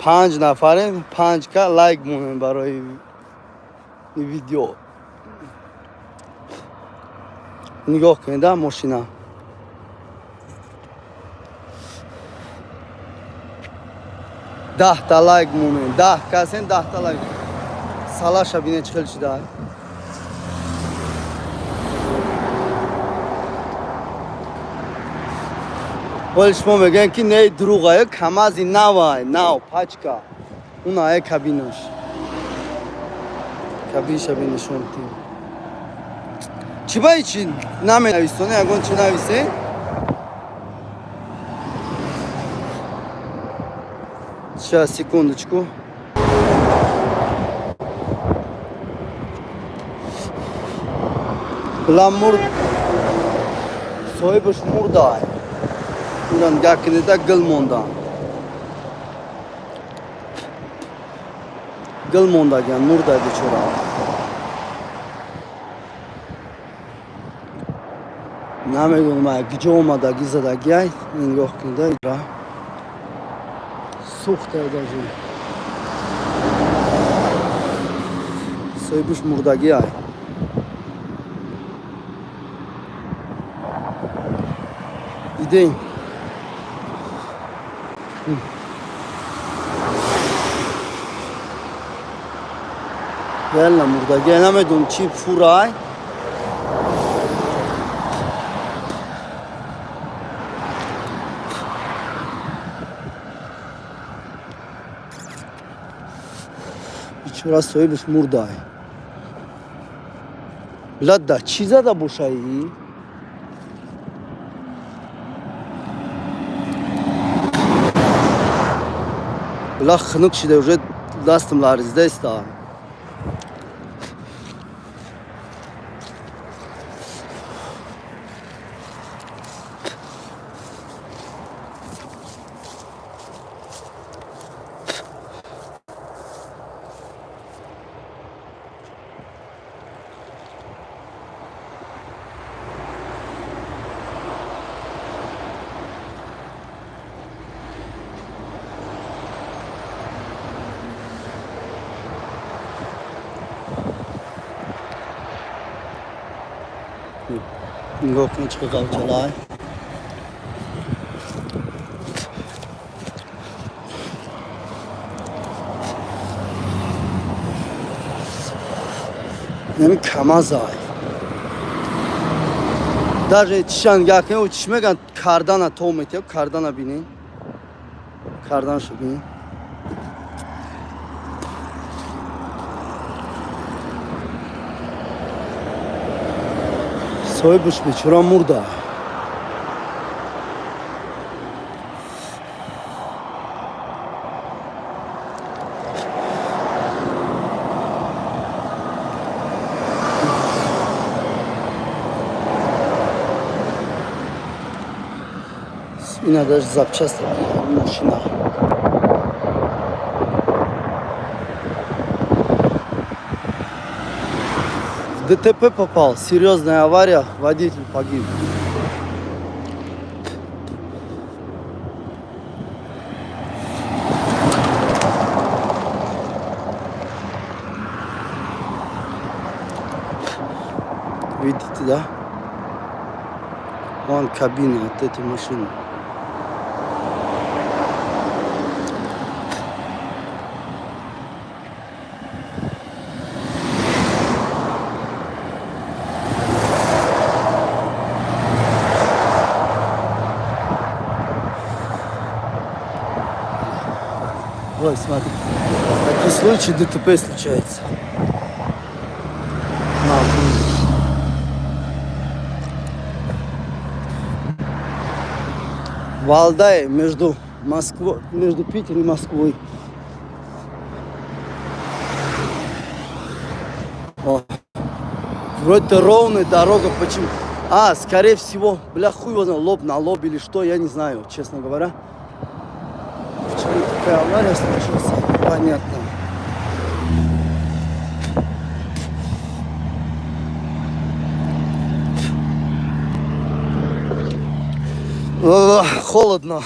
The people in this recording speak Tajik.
Панҷ нафарем, панҷ ка лайк монем барои видео. Нигоҳ кунед, а мошина. 10-та лайк монем, 10 касем, 10-та лайк. Салаша бинед, чӣ хел шуда. Вале шумо мегӯем, ки не, дурӯғае, камази навай, нав, пачка. Унае кабинаш. Кабинаша бинешон тим. Чӣ ба чӣ наменависоне, ягон чӣ нависе? Сейчас, секундочку. Бла, мурд. Соҳибаш мурдай. Уран гакнида гил мондан. Гил мондаган, мурдай бечора. Намедонам, ай киҷо омадаги, задагиай. Нигоҳ кунед, ра. Сӯхтай даже. Соҳибаш мурдагиай. Дидем. Реально мурдагиай, намедонам, чӣ фурай. Бечора, соҳибаш мурдай. Била, чӣ зада бошаи? Била, хунук шида, уже дастам ларзида иста. Нигоҳ кун, чӣ қавчалай. Нами камазай. Даже чишан гакне, чиш меган, кардана то метиё, кардана бинин. Карданашо бинин. Соҳибаш бечора мурда. Ина даже запчасть машина. В ДТП попал, серьезная авария, водитель погиб. Видите, да? Вон кабина от этой машины. Ой, смотри. Такие случаи ДТП случается. На, блин. Валдай между Москвой, между Питером и Москвой. О. Вроде ровная дорога, почему? А, скорее всего, бля, хуй его знает, лоб на лоб или что, я не знаю, честно говоря. Почему такая авария случилась, понятно. О, холодно.